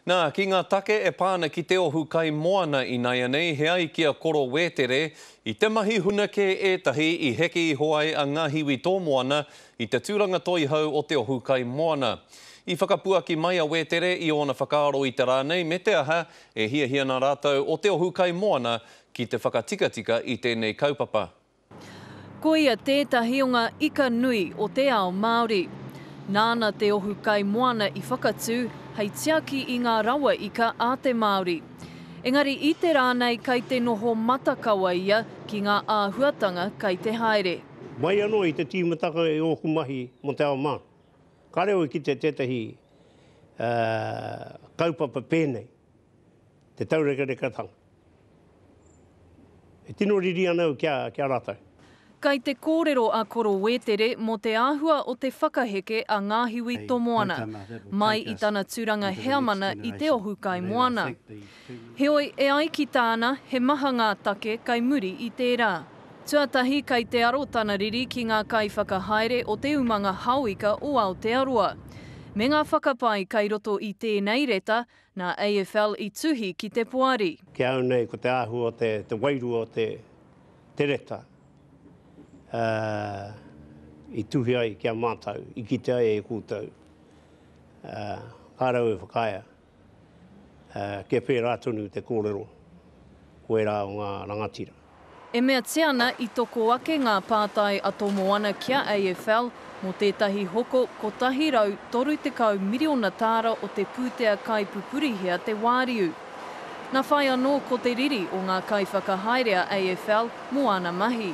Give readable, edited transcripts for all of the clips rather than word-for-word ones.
Nā, ki ngā take e pā ana ki te ohu kai moana inaianei, he ai ki a Koro Wētere, i te mahi huna kē ētahi i heke iho ai a Ngahiwi Tōmoana i te tūranga toihau o te ohu kai moana. I whakapuaki mai a Wētere i ōna whakaaro i te rā nei me te aha, e hiahia ana rātou o te ohu kai moana ki te whakatikatika i tēnei kaupapa. Ko ia tētahi o ngā ika nui o te ao Māori. Nāna te ohu kai moana i whakatū hei tiaki i ngā rawa ika a te Māori. Engari i te rā nei kai te noho matakawa ia ki ngā āhuatanga kai te haere. Mai anō i te tīmatanga i ōku mahi mō te ao Māori, kāre au i kite tētahi kaupapa pēnei, te taurekereketanga. E tino riri ana au ki a, ki a rātou. Kai te kōrero a Koro Wētere mō te āhua o te whakaheke a Ngāhiwi Tomoana, mai i tana tūranga heamana i Te Ohu Kaimoana. Heoi, e ai ki tāna, he maha ngā take kai muri i tērā. Tuatahi, kai te aro tana riri ki ngā kaiwhakahaere o te umanga haoika o Aotearoa. Me ngā whakapae kai roto i tēnei reta, Nā AFL i tuhi ki te poari. Ki a au nei ko te āhua o te wairua o te reta i tuhi ai ki a mātou, i kite ai e koutou, kāre au e whakaaea kia pērā tonu te kōrero ko ērā o ngā rangatira. E meatia ana i toko ake ngā pātai a Tomoana ki a AFL mō tētahi hoko 130 miriona tāra o te pūtea kaipupurihea te wāriu. Nā whai anō ko te riri o ngā kaiwhakahaere a AFL mō āna mahi.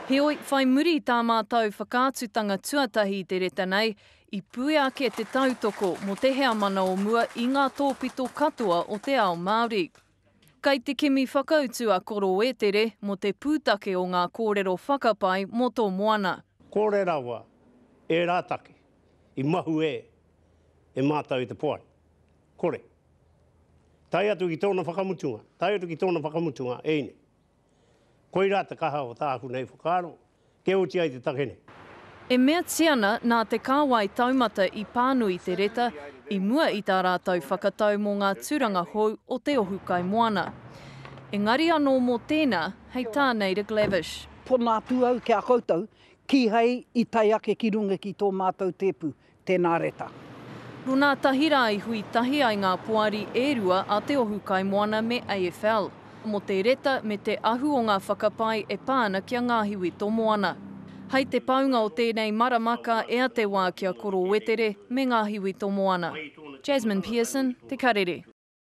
Heoi, whai muri i tā mātou whakaatutanga tuatahi i te reta nei, i puea ake te tautoko mō te heamana o mua i ngā tōpito katoa o te ao Māori. Kai te kimi whakautu a Koro Wetere mō te pūtake o ngā kōrero whakapae mō tō moana. Kore rawa ērā take i mahue e mātou i te poari. Kore. Tae atu ki tōna whakamutunga, tae atu ki tōna whakamutunga, e ine. Koirā te kaha o tāku nei whakaaro, kia oti ai te take nei. E meatia ana nā te kāwai taumata i pānui te reta i mua i tā rātou whakatau mō ngā tūranga hou o Te Ohu Kaimoana. Engari anō mō tēnā, hei tā Naida Glavish. Pona atu au ki a koutou, kīhai i tae ake ki runga ki tō mātou tēpu, tēnā reta. Runā tahi rā i hui tahi ai ngā poari e rua a Te Ohu Kaimoana me AFL, mō te reta me te ahu o ngā whakapae e pā ana ki a Ngāhiwi Tomoana. Hei te paunga o tēnei marama ka ea te wā ki a Koro Wetere me Ngāhiwi Tomoana. Jasmine Pearson, Te Karere.